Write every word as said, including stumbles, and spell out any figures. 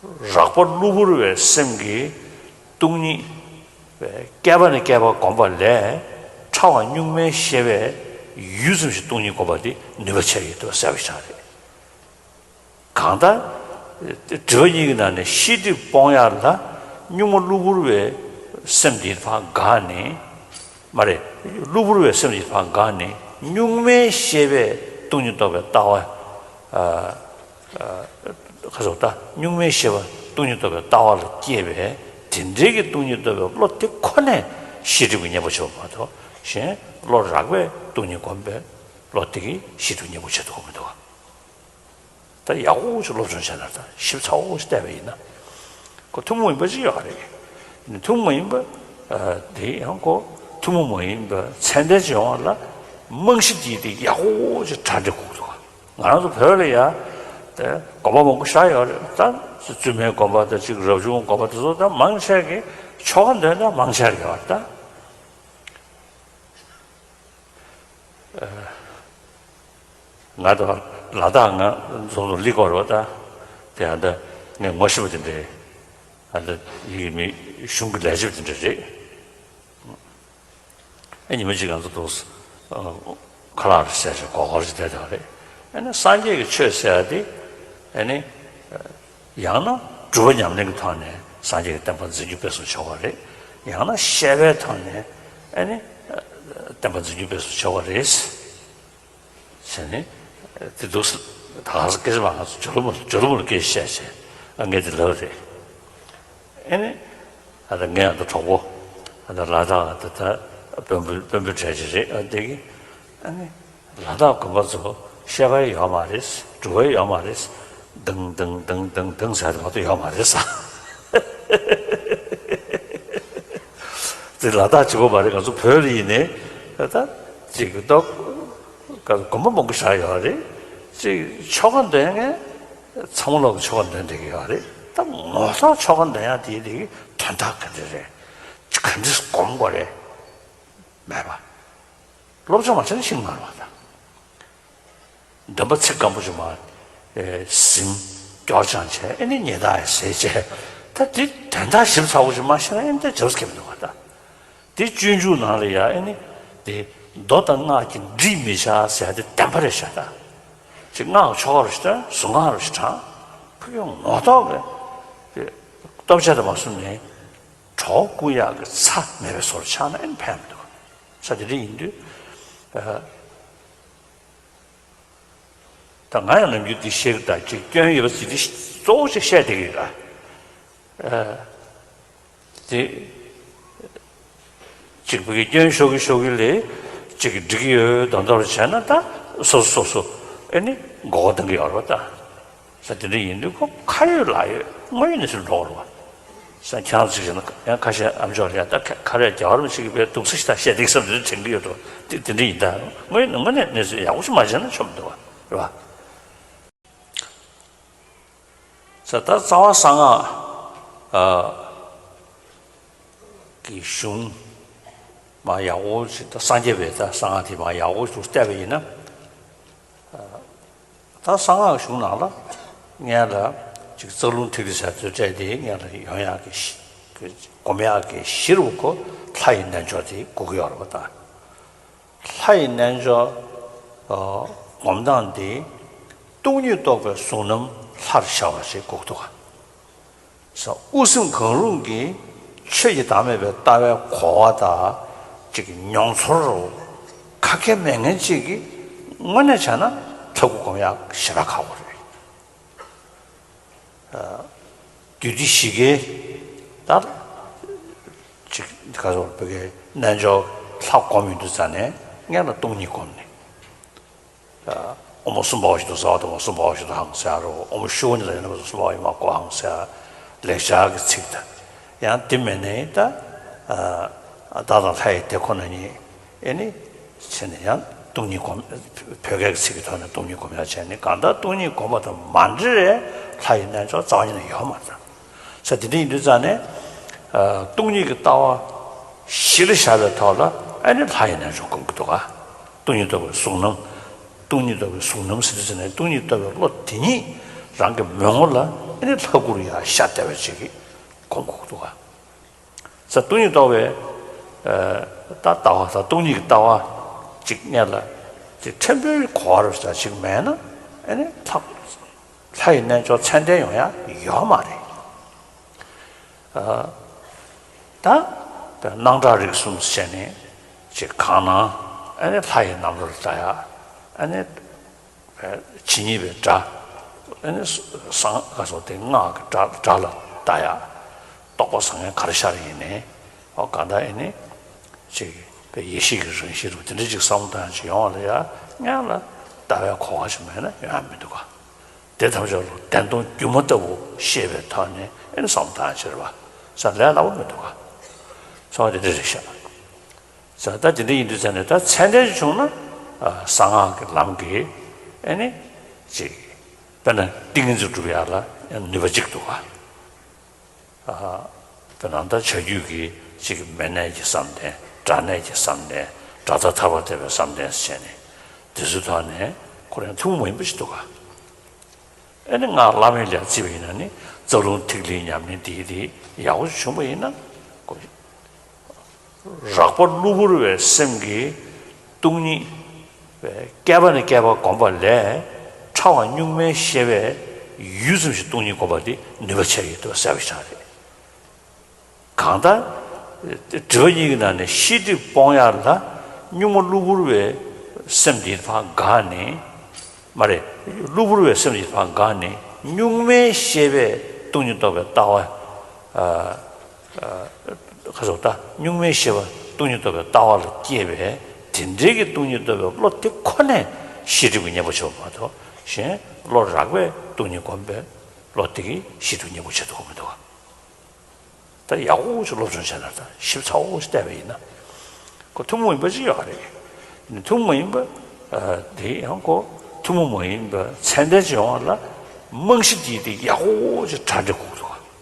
རགས་པ་གློ་བུར་བའི་སེམས་ཀྱིས་སྟོང་ཉིད་བསྐལ་པ་ནས་བསྐལ་པ་བསྒོམས་པ་ལས། ཕྲ་བ་གཉུག་མའི་ཤེས་པས་ཡུད་ཙམ་ཞིག་སྟོང་ཉིད་བསྒོམ་པ་དེ་ནུས་པ་ཆེ་ཡོད་དོ་ཟེར་བ་ཞིག་རེད། གང་ལྟར། སྒྲིབ་པ་གཉིས་ཀྱི་ནང་ནས་ཤེས་སྒྲིབ་སྤོང་ཡག་ལ་གཉུག་མ་གློ་བུར་བའི་སེམས་འདི་ཕར་འགགས་ནས། མ་རེད། གློ་བུར་བའི་སེམས་འདི་ཕར་འགགས་ནས་གཉུག་མའི་ཤེས་པས་སྟོང་ཉིད་རྟོགས་པའི་ལྟ་བ། ཨ། ཨ། ཁ་སོགས་ལྟ། གཉུག་མའི་ཤེས་པ་སྟོང་ཉིད་རྟོགས་པའི་ལྟ་བ་ལ་སྐྱེས་པས། དེ་འདྲའི་གི་སྟོང་ཉིད་རྟོགས་པའི་བློ་དེ་ཁོ་ནས་ཤེས་སྒྲིབ་ཀྱི་གཉེན་པོ་ཆགས་པ་མ་གཏོགས། གཞན་བློ་རགས་པས་སྟོང་ཉིད་བསྒོམས་པའི་བློ་དེ་གིས་ཤེས་སྒྲིབ་གཉེན་པོ་བྱེད་ཐུབ་ཀྱི་མི་འདུག་ད་ཡག་པོ་ཞིག་སློབ་སྦྱོང་བྱས་ན། ད་ཞིབ་ཚགས་པོ་ཞིག་བལྟས་པ་ཡིན་ན། ཁོ་ཐུན་མོང་མ་ཡིན་པ་ཅིག་ཡོད་རེད། ཐུན་མོང་མ་ཡིན་པ། ཨ། དེ་ཡང་ཁོ་ཐུན་མོང་མ་ཡིན་པ་ཚད་ལྡན་ཅིག་ཡོང་བ་ལ། རྨང་གཞི་དེ་དེ་ཡག་པོ་ཞིག་གྲ་སྒྲིག་དགོས་འདུག་ང་རང་ཚོ་བོད་ལ་ཡ། དེ་དགོན་པ་མང་པོ་བཞག་ཡོད་རེད། ད་བཙུན་མའི་དགོན་པ་དང་གཅིག་རབ་བྱུང་དགོན་པ་དེ་ཚོ་ད་མང་ཆེ་གི་ཆོ་ག་འདོན་སྟངས་མང་ཆེ་རེད་པ། ད། ང་དང་ལ་དྭགས་ང་ཚོ་ལི་སྐོར་བ་ད། དེ་ཡང་ད་ངས་ངོ་ཤེས་པ་དེ་འདྲ། ཨ། ད་ཡི་གེ་མི་གཞུང་གི་ལས་བྱེད་པ་དེ་འདྲ་རེད། ཨ། ཉི་མ་གཅིག་ང་ཚོ་འདུག་ཁ་ལག་རེ་བཟས་བྱས་སྒོར་སྒོར་ཅིག་བསྡད་བསྡད་པ་རེད། ཨ་ནི་སངས་རྒྱས་ཀྱི་ཆོས་ཟེར་ཡ་དེ། ཨ་ནི། ཡང་ན་སྒྲུབ་པ་ཉམས་ལེན་གྱི་ཐོག་ནས་སངས་རྒྱས་ཀྱི་བསྟན་པ་འཛིན་སྐྱོང་སྤེལ་གསུམ་བྱེད་དགོས་རེད། ཡང་ན་བཤད་པའི་ཐོག་ནས། ཨ་ནི། བསྟན་པ་འཛིན་སྐྱོང་སྤེལ་གསུམ་བྱེད་དགོས་རེད། ཟེར་ནས། དེ་འདུག་ད་ག་ས་སྐད་ཆ་མ་ང་ཚོ་ཇོ་ལུ་མོ་ཇོ་ལུ་མོ་ལ་སྐད་ཆ་བཤད་བྱས། ཨ། ངས་དེ་ལབ་རེད། ཨ་ནི། ཨ། ད་ངས་ཨ་ད་གྲོགས་པོ། ཨ། ད་ལ་དྭགས་ད་ད་དཔོན་པོ་དཔོན་པོ་གྲས་ཅིག་རེད། ཨ། དེ་གི། ཨ་ནི། ལ་དྭགས་དགོན་པ་ཚོ་བཤད་པ་ཡོད་མ་རེད། སྒྲུབ་པ་ཡོད་མ་རེད། དང་དང་དང་དང་དང་ཟེར་དེ་མ་གཏོགས་ཡོད་མ་རེད་ཟེར། དེ་ལ་དྭགས་གཅིག་པོ་མ་རེད། ང་ཚོ་བོད་ལ་ཡིན་ནའི་ད་ཅིག་ཏོག་དགོན་པ་མང་པོ་བཞག་ཡོད་རེད། ཅིག་ཆོ་ག་འདོན་མཁན་ཚང་མ་ལོག་གི་ཆོ་ག་འདོན་བསྡད་ཀྱི་ཡོད་རེད། ད་ངོ་ཐོག་ཆོ་ག་འདོན་ཡག་དེ་དེ་གི་དོན་དག་ག་འདྲ་རེད། ག་འདྲ་སྒོམ་དགོས་རེད། མེད་པ། སློབ་སྦྱོང་མ་བྱས་ན་ཤེས་ཀྱི་མ་རེད་པ། ད་འདོན་པ་ཚིག་སྐམ་པོ་ཅིག་མར། ཨེ། ཟིན། སྐྱོར་སྦྱང་བྱས། ཨ་ནི་ཉེས་དག་ཟེར་བྱས། ད་དེ་དོན་དག་ཞིབ་ཚགས་པོ་ཅིག་མ་ཤེས་ན་ཨ་ནི་ད་བྱེད་པ་ཁེལ་མི་འདུག་པ། ད་དེ་སྤྱོད་འཇུག་ནང་ལ་ཡ། ཨ་ནི་དེ་མདོ་དང་སྔགས་ཀྱི་འགྲིག་མི་བྱ་ཟེར་ཡ་དེ་བདེན་པ་རེད་ཤག་ད་ཅིག་སྔགས་ཆོ་ག་རུ་ཞིག་དང་གཟུངས་སྔགས་རུ་ཞིག་དང་། ཕ་གི་ངོ་ཐོག་གི་སྟོབས་ཆེ་དང་མ་སོང་ནས་གྲོགས་བཀུག་ཡག་གི་ཚ་མེད་པའི་བཟོ་འདྲ་ཆགས་ན་ཨ་ནི་ཕན་མི་འདུག་ས་དེ་འདྲ་ཡིན་དུས། ཨ། ད་ང་ཡང་ནམ་རྒྱུན་འདི་བཤད་ཀྱི། ད་ཅིག་སྐྱོན་ཡོད་པ་ཅིག་འདི་གཙོ་བོ་ཅིག་བཤད་བསྡད་ཀྱི་ཡོད་ལ། ཨ། དེ་ཅིག་ཕ་གི་སྐྱོན་ཤོར་གི་ཤོར་གི་ལས་ཅིག་འགྲིག་གི་ཡོད་མདོག་མདོག་བྱས་ན། ད་སོ་སོ་སོ་སོ་ཨ་ནི་མགོ་སྐོར་གཏོང་གི་ཡོད་རེད་པ། ད་ས་དེ་འདྲ་ཡིན་དུས་ཁོ་ཁ་ཡོད་ལག་ཡོད་དངོས་ཡོད་གནས་ཚུལ་འགྲོ་གི་རེད་པ། ས་ཁྱེད་རང་ཚོ་ཞིག་ན་ཡང་ཁ་ཤས་ཨ་མཆོག་ལ་ཡ་ད་ཁ་ཁ་རས་རྒྱག་རོགས་ཞིག་གི་བས་སྡུག་ས་ཞིག་ད་བཤད་བསྡད་བསམ་དེ་དྲན་གྱི་ཡོད་འགྲོ། དེ་དེ་འདྲ་ཡིན། ད་དངོས་དངོས་གནས་གནས་ཚུལ་ཡག་པོ་ཞིག་མ་བྱས་ན་ཆོག་མི་འདུག་པ། རེད་པ། ས་ད་རྩ་བ་གསང་སྔགས། ཨ། ཀྱི་གཞུང་མར་ཡག་པོ་ཞིག་ད་སངས་རྒྱས་པའི་ད་གསང་སྔགས་དེ་མར་ཡག་པོ་ཞིག་བལྟས་པ་ཡིན་ན། ད་གསང་སྔགས་གཞུང་ནང་ལ་སྔོན་ལ་ཅིག་རྩ་རླུང་ཐིག་ལེ་ཟེར་ཚུལ་སྤྲད་དེ་སྔོན་ལ་ཡོང་ཡག་གི་གཞི། སྒོམ་ཡག་གི་གཞི་རུ་ཁོ་ལྷ་ཡི་རྣལ་འབྱོར་དེ་དགོས་ཀྱི་ཡོད་རེད་པ། ད་ལྷ་ཡི་རྣལ་འབྱོར་སྒོམ་སྟངས་དེ་སྟོང་ཉིད་རྟོགས་པའི་གཟུང་རྣམ་ལྷར་ཤར་བ་ཞིག་དགོས་ཀྱི་འདུག་ག་ས། དབུ་སེམས་གང་རུང་གིས་ཆོས་ཀྱི་བདག་མེད་པའི་ལྟ་བའི་གོ་བ་དང་ཅིག་མྱོང་ཚོར་ཁ་སྐད་མེད་མཁན་ཅིག་གིས་དངོས་གནས་བྱས་ན་ཐབས་དགུ་སྒོམ་ཡག་ཞེ་དྲག་ཁག་པོ་རེད། ཨ། རྒྱུད་སྡེ་བཞི་ཀའི་ད་ཅིག་ག་ཚོད་བོད་ཀྱི་རྣལ་འབྱོར་ལྷ་སྒོམ་ཡོང་དུས་ཙ་ནས་སྔོན་ལ་སྟོང་ཉིད་སྒོམ་ནས། ཨ། དབུ་མ་གསུམ་པ་བ་ཞིག་ཏུ་ཟ་བ་དང་། དབུ་མ་གསུམ་པ་བ་ཞིག་ཏུ་ཧང་ཟེར་རོ། དབུ་མ་ཤུ་གཉིས་དང་ཡང་ན་གསུམ་པ་བ་ཡིན་མ་གོ་ཧང་ཟེར། ལེགས་སྦྱར་གྱི་ཚིག་དང་། ཡང་དེ་མིན་ནའི་ད། ཨ། བདག་དང་ལྷ་ཡི་དེ་ཁོ་ན་ཉིད། ཨེ་ནི། ཟེར་ནས་ཡང་སྟོང་ཉིད་སྒོམ། བོད་སྐད་ཀྱི་ཚིག་གི་ཐོག་ནས་སྟོང་ཉིད་སྒོམ་ཡག་བྱས་ནས། གང་ལྟར་སྟོང་ཉིད་སྒོམ་པ་དང་མ་འབྲེལ་བའི་ལྷ་ཡི་རྣལ་འབྱོར་རྩ་བ་ཉིད་ནས་ཡོད་མ་རེད། ས་དེ་འདྲ་ཡིན་དུས་ཙ་ནས། ཨ། སྟོང་ཉིད་ཀྱི་ལྟ་བ་གཞི་ལ་བཞག་པའི་ཐོག་ལ་ཨ་ནི་ལྷ་ཡི་རྣལ་འབྱོར་སྒོམ་གྱི་འདུག་ག་སྟོང་ཉིད་རྟོགས་པའི་གཟུང་རྣམ། སྟོང་ཉིད་རྟོགས་པའི་གཟུང་རྣམ་ཟེར་དུས་ཙ་ནས་སྟོང་ཉིད་རྟོགས་པའི་བློ་དེ་ཉིད་རང་གི་མོས་ངོ་ལ་ ཨ་ནི་ལྷ་སྐུ་རུ་ཡར་ཤར་བསྡད་པ་ཅིག་གི་སྒོམ་དགོས་འདུག་ག། ས་སྟོང་ཉིད་རྟོགས་པའི་ཨ་ད་ལྟ་བ་ད་སྟོང་ཉིད་ཀྱི་ལྟ་བ་ཅིག་གནད་ལ་ཅིག་ཕྲན་བུའི་གོ་བ་རུ་ཟ་ཅིག་མེད་ན། ཨ་ནི་ལྷ་ལྷ་ཡི་རྣལ་འབྱོར་མཚན་ལྡན་ཡོང་ཡ་ཡོད་མ་རེད། ཨ་ད་དཔེར་སྣང་གྲགས་རིག་གསུམ་ཟེར་ནས་ཅིག་གང་སྣང་ཨ་ནི་ལྷ་ཡི་རྣམ་རོལ་ལྟ་ཡ། ཨ་ནི་ཇི་སྙེད་པའི་སྒྲ། ཨ་ནི་སང་ག་སོགས་དེ་སྔགས་ཀྱི་སྒྲ་སྒྲ་ལ་ལྟ་ཡ། རྟོག་པ་བཟང་ངན་ག་རེ་ཤར་ཡིན་ནའི་ཨོ་གང་ལྟར་ཨ་ནི་ཅིག་པའི་ཡེ་ཤེས་ཀྱི་རང་བཞིན་རུ་དེ་འདྲ་ཅིག་བསམ་བློ་བཏང་ཅིག་ཡོང་བ་ལ་ཡ་སྔོན་ལ་ལྟ་བའི་གོ་བ་ཞིག་མེད་ན་ཡོང་ཡ་མི་འདུག་ག། དེ་ཐམས་ཅད་ལ་བདེན་སྟོང་སྒྱུ་མ་ལྟ་བུ་ཤེས་པའི་ཐོག་ནས་ཨེ་ནི་བསམ་བློ་བཏང་ཕྱིར་བ་ས་ལས་སླ་བོ་མི་འདུག་ག། ཚོར་བ་དེ་འདྲ་རེད་ཤག། ས་ད་དེ་འདྲ་ཡིན་དུས་ཙང་ནས་ད་མཚན་ལྡན་ཅིག་བྱུང་ན་ཨ་གསང་སྔགས་ཀྱི་ལམ་གྱི་ཨེ་ནི་ཅིག་དཔེར་ན་ཏིང་ངེ་འཛིན་སྒྲུབ་ཡག་ལ་ཨེ་ནུས་པ་གཅིག་འདུག་ག། ཨ་དཔེར་ན་ད་བྱ་རྒྱུད་ཀྱི་གཅིག་མེ་གནས་ཀྱི་བསམ་གཏན་སྒྲ་གནས་ཀྱི་བསམ་གཏན་སྒྲ་མཐའ་ཐར་པ་སྟེར་བའི་བསམ་གཏན་ཟེར་ནས་དེ་ཚོའི་ཐོག་ནས་ཁོ་རང་ཐུན་མོང་མ་ཡིན་པ་ཞིག་འདུག་ག། ཨེ་ནི་ང་བླ་མའི་ལས་བརྩིས་པ་ཡིན་ན་ནི་རྩ་རླུང་ཐིག་ལེའི་ཉམས་ལེན་དེ་དེ་ཡག་པོ་ཞིག་བྱུང་པ་ཡིན་ན་ཁོ་རགས་པ་གློ་བུར་བའི་སེམས་ཀྱིས་སྟོང་ཉིད་བསྐལ་པ་ནས་བསྐལ་པ་བསྒོམས་པ་ལས་ཕྲ་བ་གཉུག་མའི་ཤེས་པས་ཡུད་ཙམ་ཞིག་སྟོང་ཉིད་བསྒོམས་པ་དེ་ནུས་པ་ཆེ་ཡོད་དུ་གསལ་བའི་ཆ་རེད། གང་ལྟར། དྲི་བ་གཉིས་ཀྱི་ནང་ནས་ཤེས་སྒྲིབ་སྤོང་ཡག་ལ་གཉུག་མ་གློ་བུར་བའི་སེམས་འདི་ཕར་འགགས་ནས། མ་རེད། གློ་བུར་བའི་སེམས་འདི་ཕར་འགགས་ནས་གཉུག་མའི་ཤེས་པས་སྟོང་ཉིད་རྟོགས་པའི་ལྟ་བ། ཁ་སོགས་ད་གཉུག་མའི་ཤེས་པ་སྟོང་ཉིད་རྟོགས་པའི་ལྟ་བ་ལ་སྐྱེས་པའི་དེ་འདྲའི་གི་སྟོང་ཉིད་རྟོགས་པའི་བློ་དེ་ཁོ་ནས་ཤེས་སྒྲིབ་ཀྱི་གཉེན་པོ་ཆགས་པ་མ་གཏོགས་གཞན་བློ་རགས་པས་སྟོང་ཉིད་སྒོམ་པའི་བློ་དེ་གིས་ཤེས་སྒྲིབ་གཉེན་པོ་བྱེད་ཐུབ་ཀྱི་མི་འདུག་ག། ད་ཡག་པོ་ཞིག་སློབ་སྦྱོང་བྱས་ན་ད་ཞིབ་ཚགས་པོ་ཞིག་བལྟས་པ་ཡིན་ན། ཁོ་ཐུན་མོང་མ་ཡིན་པ་ཅིག་ཡོད་རེད། ཐུན་མོང་མ་ཡིན་པ་དེ་ཡང་ཁོ་ཐུན་མོང་མ་ཡིན་པ་ཚད་ལྡན་ཅིག་ཡོང་བ་ལ་རྨང་གཞི་དེ་དེ་ཡག་པོ་ཞིག་གྲ་སྒྲིག་དགོས་འདུག་